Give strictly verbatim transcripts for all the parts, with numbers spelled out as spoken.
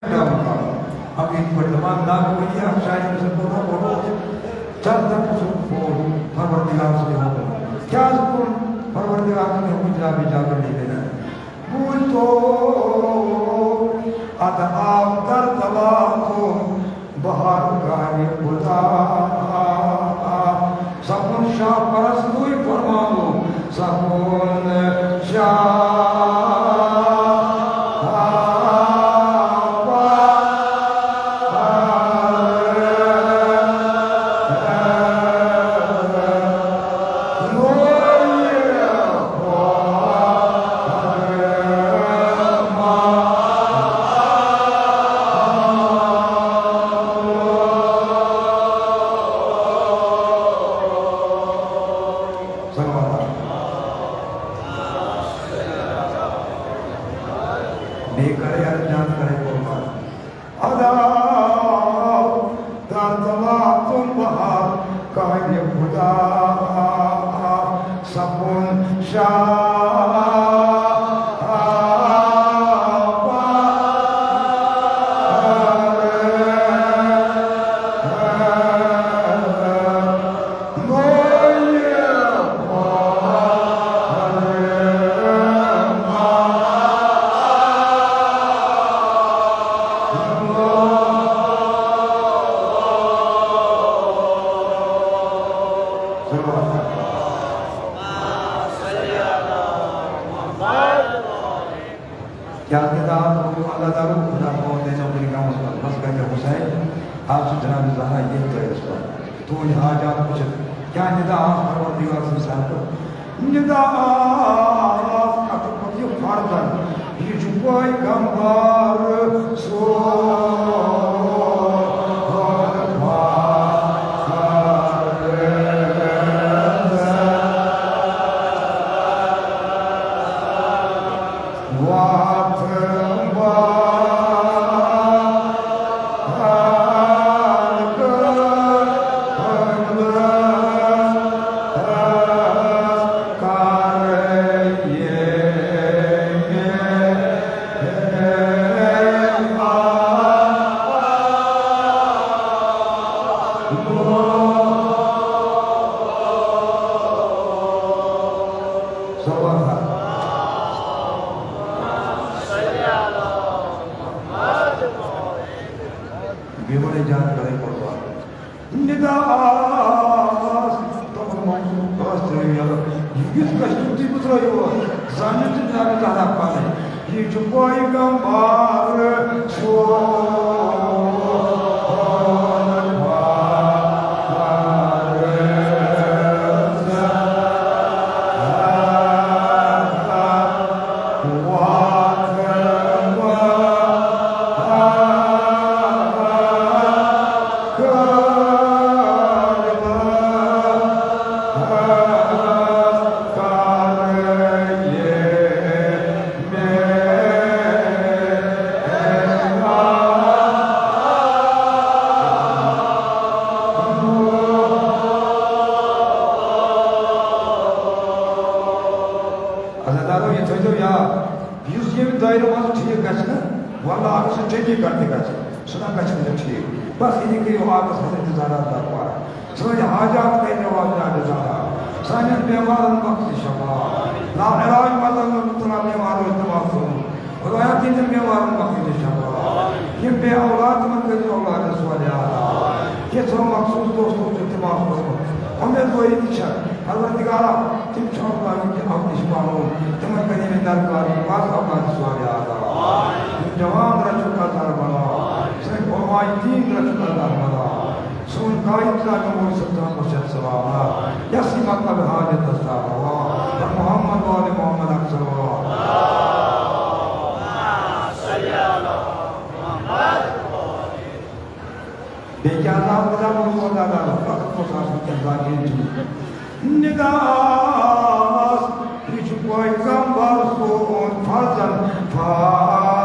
اگر یِتھ پٲٹھۍ دَپان، نہ گوٚو یہِ اکھ شاعر، یُس کوٗتاہ بوٚڑ اوس، چل تہٕ قصوٗر گوٚو پروردگار سٕنٛدِ حُکمہٕ۔ کیٛازِ کوٚرُن پروردگار سٕنٛدِ حُکمہٕ جناب جابر لیکن؟ بوٗزتو، اَتھ آو در تلاکُن بہار کارِ خدا۔ سکون شاہ پرستوی فرمانو، سکون شاہ بیٚیہِ کَرے عرض جان کَرے قربان۔ ادا در تلاکُن بہار کارِ خدا، سکون شاہ کیٛاہ کِتاب روٗ اللہ تعالیٰ خدا پاک دینو بری گامس منٛز مسکت حسین، آ سُہ جناب زہرا ییٚتہِ تٲرِس پٮ۪ٹھ تُہٕنٛدۍ حاجات وٕچھِتھ کیٛاہ نِدا آس پروردگار سٕنٛدِ طرفہٕ؟ نِدا آس کتھ پتہٕ یہِ فرضن، یہِ چھُ پیغمبر سُنٛد فرض۔ بیٚیہِ وَنَے جان کَرٕنۍ قربان۔ نِدا آس تِمَن منٛز ٲس ترٛٲوِتھ۔ یہِ یُس کَشمیٖر تُہۍ مُترٲیِو، زَن چھِ جناب زہرا پَنٕنۍ۔ یہِ چھُ پیغمبر سون۔ اللہ تعالیٰ، یہِ تھٲیزیو یاد، یُس ییٚمہِ دٲیرٕ منٛز ٹھیٖک گژھِ نہ، واللہ اگر سُہ چنڈی گڑھ تہِ گژھِ، سُہ نہ گژھِ نہٕ ٹھیٖک۔ بس یہِ کٔرِو آبس حضرت زہرا دربار۔ سٲنۍ حاجات کٔرۍ نواز جان زہرا۔ سانٮ۪ن بیمارن بخش شفا۔ لا علاج مطلب مبتلا بیمار روزِ تِم آسُن۔ خدایا، تِہنٛدٮ۪ن بیمارن بخش شفا۔ یِم بے اولاد، تِمن کٔرِو اولاد صالحہ عطا۔ کینٛژھو مخصوص دوستو چھُ دٮ۪ماغ کوٚرمُت۔ اُمیدوٲری تہِ چھےٚ۔ پروردگارا، تِم چھِ اولاد تہِ اَوٕ نِش محروم۔ تِمن کٔرِو ییٚمہِ دربارٕچ پَتھ اولاد صالحہ عطا۔ یِم جوان رَچھُن عطا بنا۔ سٲنۍ علماء دین رَچھُن عطا بنا۔ سون قائد جناب مولوی صٲب تام پرشت سلام۔ یس یہ مطلب حاجت دستا ہوا۔ محمد وال محمد اکثر ہوا۔ بیٚیہِ کیٛاہ عذاب دِژا مولوی صٲب دادا؟ وقت اوس آسان کینٛہہ باقی چھُ۔ نِدا آس، یہِ چھُ پیغمبر سون فرزند فرزند۔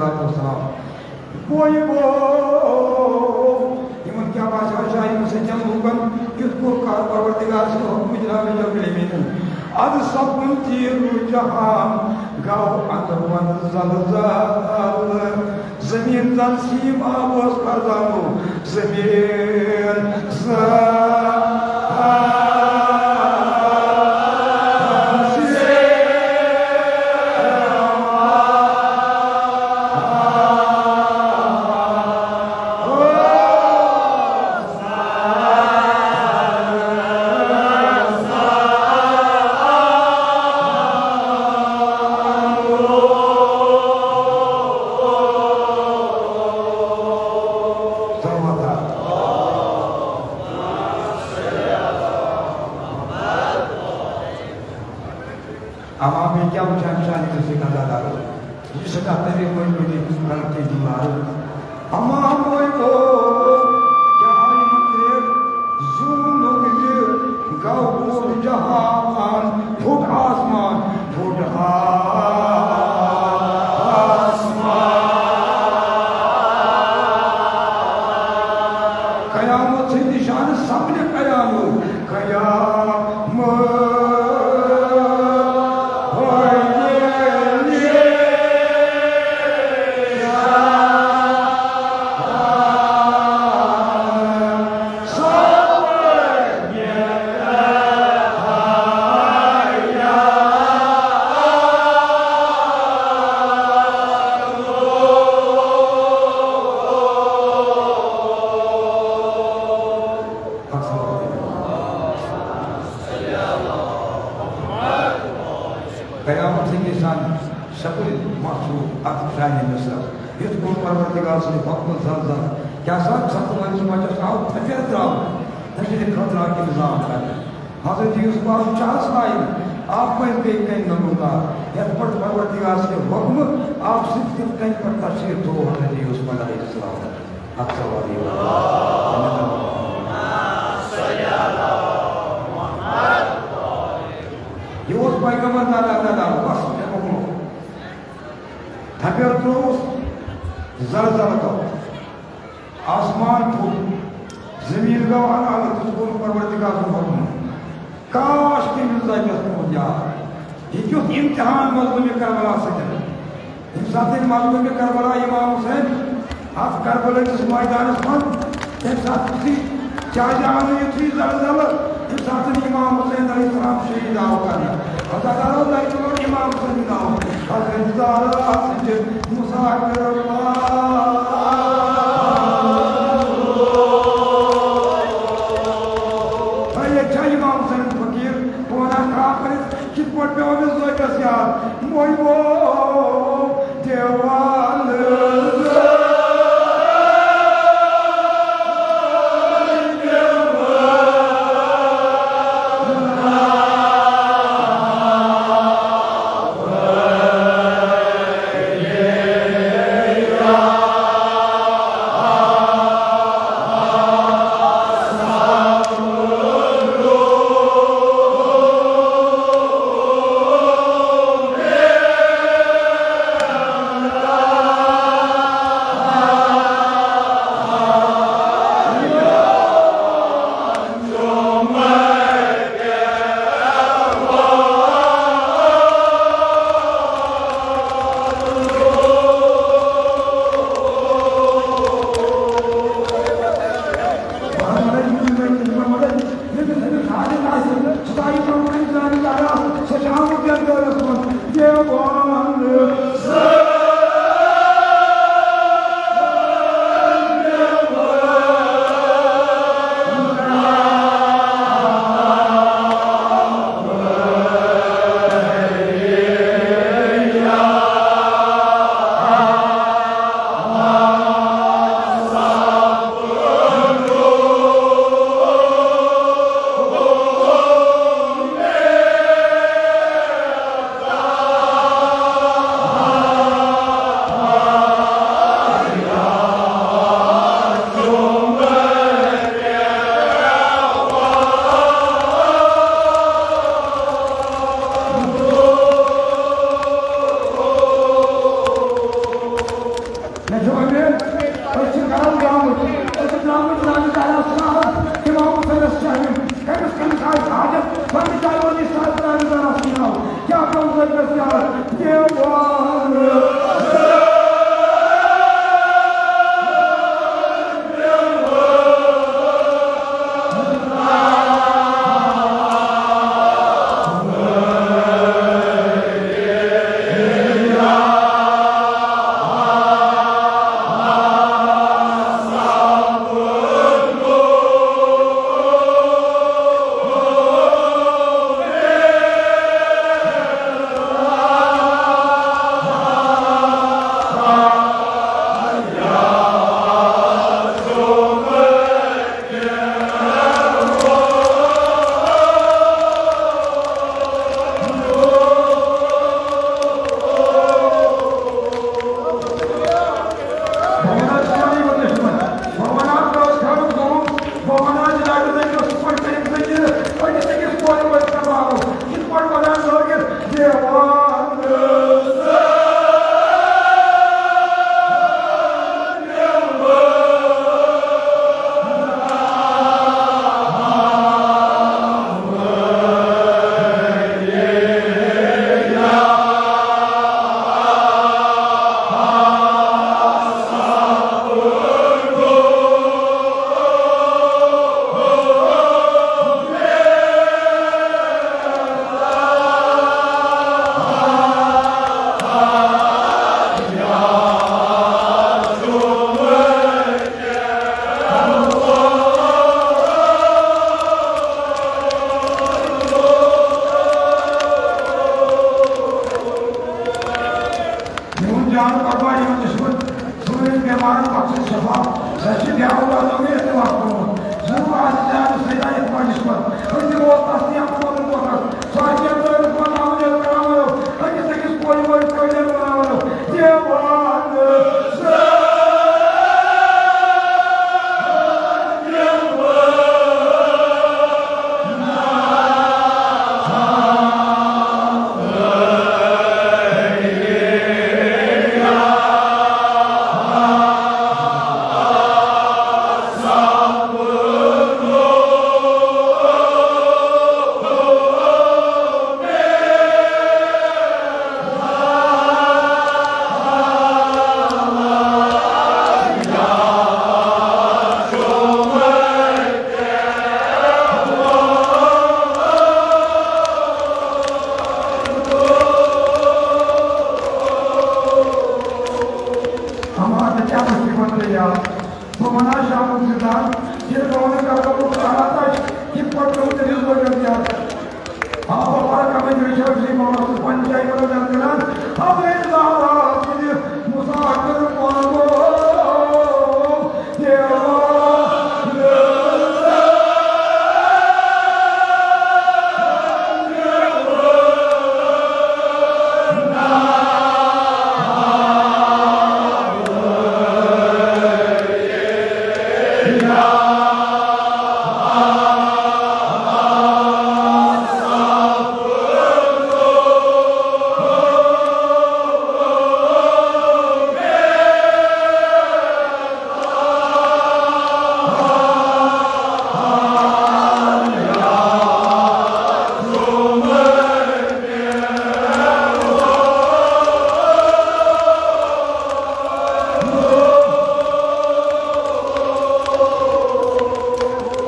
السلام۔ بوے بو، یِمن کیٛاہ باسیو شاید یِمن سۭتۍ لوٗکن کیُتھ کوٚر کار پروردگار سٕنٛدِ حُکمہٕ جناب جل امیٖنن۔ ادٕ سپُد تیٖرو جہان، گوٚو اندر وندر زلزال۔ زمین زن سیم آب اوس کھرزانو، زمین زن اما بیٚیہِ کیٛاہ وٕچھان چھِ سانہِ کٔشیٖرِ ہٕنٛز عدالت؟ یہِ چھِ سٮ۪ٹھاہ طریٖقہٕ وٲلۍ وٲلۍ کَران تہِ دیٖوار۔ اما ہموے کو کیٛاہ آیہِ مطلب؟ زوٗنُک یہِ گوٚو پوٗرٕ جہان، پھُٹ آسمان، پھُٹ آسمان۔ قیامت سٕنٛدِ نِشانہٕ سپنہِ قیامت۔ قیامت۔ قیامت سٕنٛدِ نِشانہٕ شکلہِ محصوٗر اَتھ شاہہِ مصرس۔ یُتھ کوٚر پروردگار سٕنٛدِ حُکمہٕ زلزلہٕ۔ کیٛاہ سا ستہٕ وٲلِس بچس آو تھپٮ۪ر ترٛاونہٕ، تٔمۍ سٕنٛدِ خٲطرٕ اکھ انتظام کرنہٕ۔ حضرت یوسف آو چاہس لایِن، آب پٔتۍ بیٚیہِ کنہِ نمودار۔ یتھ پٲٹھۍ پروردگار سٕنٛدِ حُکمہٕ آب سۭتۍ تِتھ کنہِ پٲٹھۍ تشریف تھوٚو حضرت یوسف علیہ السلام۔ اکھ سوال یہِ۔ یہِ اوس پیغمبر دادا دادا، بس مےٚ مۄکلو۔ تھپٮ۪ر ترٛووُس، زلزلہٕ گوٚو۔ آسمان پھُٹ، زٔمیٖن گوٚو اَنہٕ اَنہٕ، تہٕ کوٚر پروردگار سُنٛد حُکُم۔ کاش تٔمِس دَپٮ۪س تُہُنٛد یار۔ یہِ کیُتھ اِمتِحان مظلوٗمِ کربلا سۭتۍ۔ ییٚمہِ ساتہٕ تٔمۍ مظلوٗمِ کربلا اِمام حُسین اَتھ کربلا کِس مٲدانَس منٛز، تَمہِ ساتہٕ یُتھُے کیٛازِ آو نہٕ یُتھُے زلزلہٕ؟ ییٚمہِ ساتہٕ اِمام حُسین علیہ السلام شہیٖد آو کرنہٕ۔ خۄدا تعالیٰ ہن تُلُن اِمام حُسین ناو۔ حضرت زہرا سٕنٛدِ مسافر۔ ہے، ییٚتہِ چھا اِمام حُسین فقیٖر؟ بہٕ وَنہٕ ہا کَتھ کٔرِتھ۔ کِتھ پٲٹھۍ پیوٚو أمِس زٲوِیَس یاد؟ مویہِ وو دیوان۔ شفا، سُہ چھُ بیٛاکھ اولاد نوٚوٕے اِستعمال کوٚرمُت۔ ضروٗر آسہِ زیادٕ سیدا یَتھ مجلسہِ منٛز۔ أسۍ دِمو تَس تہِ اَتھ پَنُن ووٹ۔ سُہ آسہِ یَتھ دٲرِس منٛز آمُت، یَتھ کرامت أکِس أکِس کورِ وٲلۍ کٲجَن بَناوان۔ دیوان۔ ہمارا کیا مصیبت ہے یار؟ بہٕ وَنہٕ ہا شامُک زِندان، ییٚلہِ بہٕ وَنہٕ کرٕ بہٕ کُس اَنان تَتہِ، یِتھ پٲٹھۍ تُہۍ تٔمِس لٲگِو یاد۔ آ، بہٕ وَنہٕ کَمٕے مےٚ چھِ أکسٕے محلَس منٛز پنچایت وَنان زَن کران، حضرت زہرا سٕنٛدِ مسافر پانو دیوان۔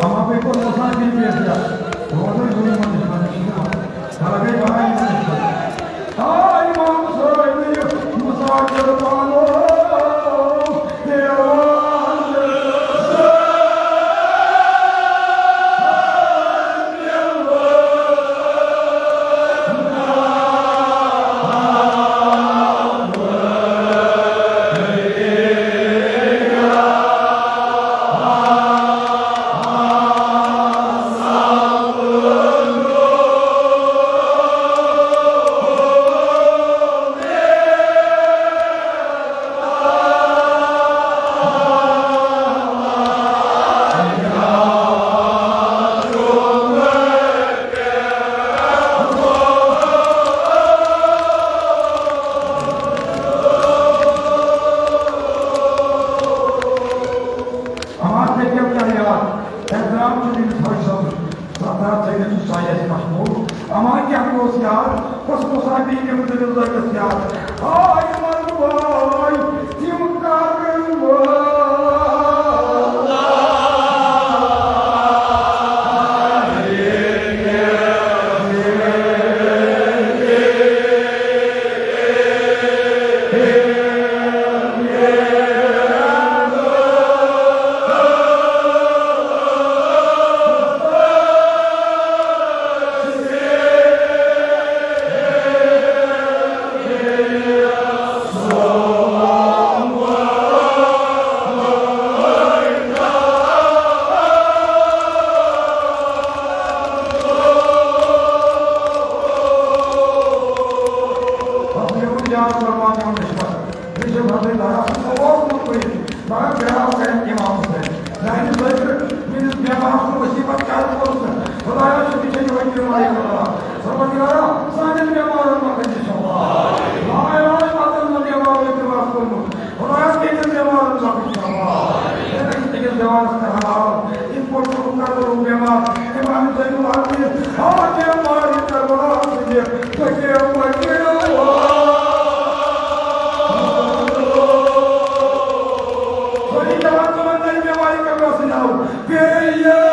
اما بیٚیہِ کوٚر مُسافِر پیش یَتھ۔ روزَے گوٚو یِمَن نِش، وۄنۍ چھِ یِوان۔ فرق گٔے بَڑان یِمَن نِش۔ آ، اِمام صٲب یہِ مُسافِر پانو دیوان۔ اما تیٚلہِ کیٛاہ یاد؟ احترام چھُ تٔمِس حٲج صٲبُن۔ سردار سید حسین مشمول۔ اما کیٛاہ اوس یاد؟ کۄس کۄس آیہِ تٔمِس دٔلیٖل لٲگِتھ یاد؟ آے مرواے تِم کرن وٲلۍ۔ پتہٕ یِمن جان قربان دِوان چھِ پتہٕ۔ بیٚیہِ چھِ بدلٕے دَرا سُہ اوس نہٕ پٔرِتھ، مگر بیٛاکھ گٔے اِمام حُسین۔ میٛانہِ خٲطرٕ میٛٲنِس بٮ۪مارَس کُن مُصیٖبت کیٛازِ ووت نہٕ؟ خۄدایا، ژٕ تہِ چھے یِہوٚے بٮ۪مٲرۍ کران۔ پروردگارا، سانٮ۪ن بٮ۪مارَن منٛز گٔژھِ شفا۔ لا علاج پتہٕ نہٕ بٮ۪مارَن تہِ واس کوٚرمُت۔ خۄدایا، تِہِنٛدٮ۪ن بٮ۪مارَن منٛز گٔژھِ شفا۔ أکِس بٮ۪مارَس کَران علاج۔ یِتھ پٲٹھۍ ژٕ کرنووُکھ بٮ۪مار اِمام زین العابدیٖن، آ، بٮ۪مارِ کربلا سٕنٛدِ پٔکِو، پٔکِو۔ سٲری جوان ژٕ وَن نَے بٮ۪مارِ کربلا سٕنٛدِ آو۔ بیٚیہِ